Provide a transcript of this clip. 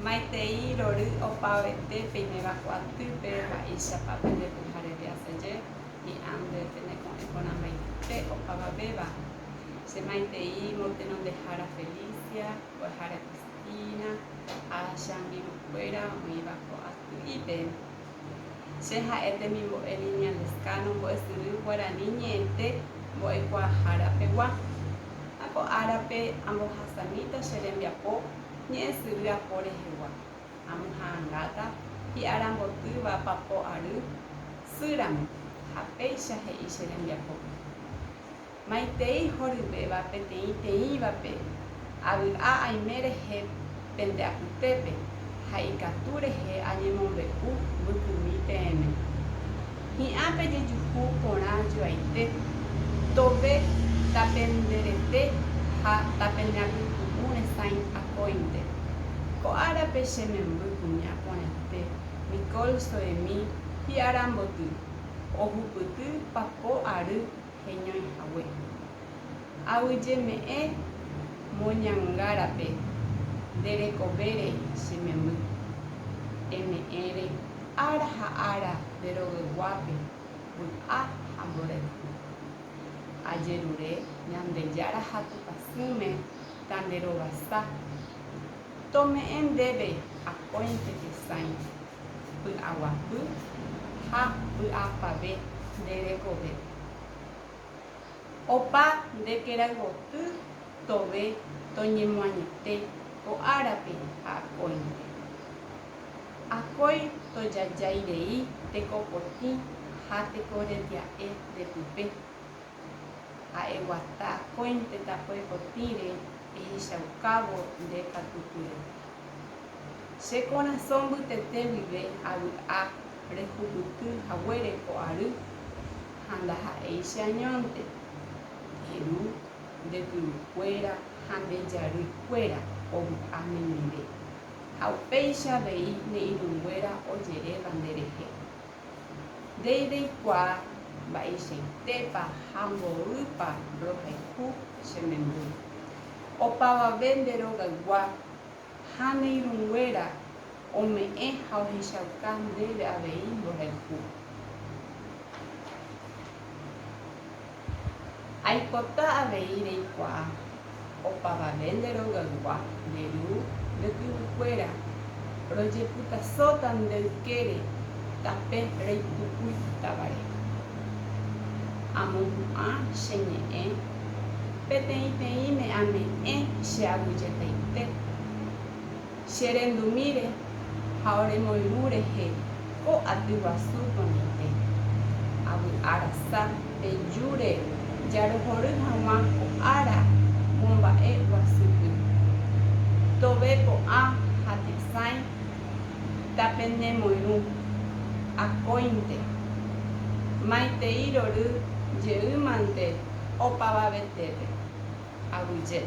Maitei rory opavavete peiméva ko atýpe mba'éichapa pende pyhareve asaje, hi'ã nde peneko'ẽ porãmbaite opavavéva. Che maitei motenondehára Felicia, mbo'ehára Cristina ha che angirũkuéra oĩva ko aty'ípe. Che ha'e temimbo'e Lilian Lezcano mbo'esyry Guarani ñe'ẽte mbo'ekuaahára pegua. Ha ko árape ambohasamíta che rembiapo ñe'ẽsyry apo rehegua. Amoha'angáta hi'arambotýva papo ary sýramo ha péicha he'i che rembiapópe. Maitei horyvéva peteĩ teĩvape, avy'a aime rehe pende apytépe ha ikatu rehe añemombe'u mbykymi peẽme. Hi'ã pejejuhu porã joaite, tove tapenderete ha tapeneapytu'ũ resãi akóinte. Ko árape che memby kuña porãite, Nicole Soemi hi'aramboty, ohupyty papo ary heñói hague. Aguyjeme'ẽ moñangárape nde rekovére che memby. Eme'ẽre ára ha ára nde rogayguápe vy'a ha mborayhu. Ajerure Ñandejára ha Tupãsýme tanderovasa, tome'ẽ ndéve akóinte tesãi. py'aguapy ha vy'apave nde rekovépe. Opa nde kerayvoty tove toñemoañete ko árape ha akóinte. Akói tojajái rei teko potĩ ha teko retia'e nde pype. Ha eguata akóinte tape potĩre ehechaukávo nde katupyry. Che korasõ mbytete guive avy'a rehupyty haguére ko ary, ha ndaha'éi che añónte, nde ru, nde kyvykuéra ha nde jarýikuéra ovy'a nendive, ha upéicha avei ne irũnguéra ojeréva nderehe. Nde reikuaa mba'eichaitépa ha mboýpa rohayhu che memby. Opavave nde rogaygua ha ne irũnguéra ome'ẽ ha ohechauka ndéve avei mborayhu. Aipota avei reikuaa opavave nde rogaygua, nde ru, nde kyvykuéra, rojeputasóta nde ykére tape reipykúitavare. Amohu'ã che ñe'ẽ peteĩteĩme ame'ẽ che aguyjetaite. Che rendumíre ha oremoirũ rehe ko aty guasu porãite. Avy'a rasa pejúre jarohory hag̃ua ko ára momba'e guasúpy. Tove po'a ha tesãi tapenemoirũ akóinte. Maitei rory jeýmante opavavetépe. Aguyje.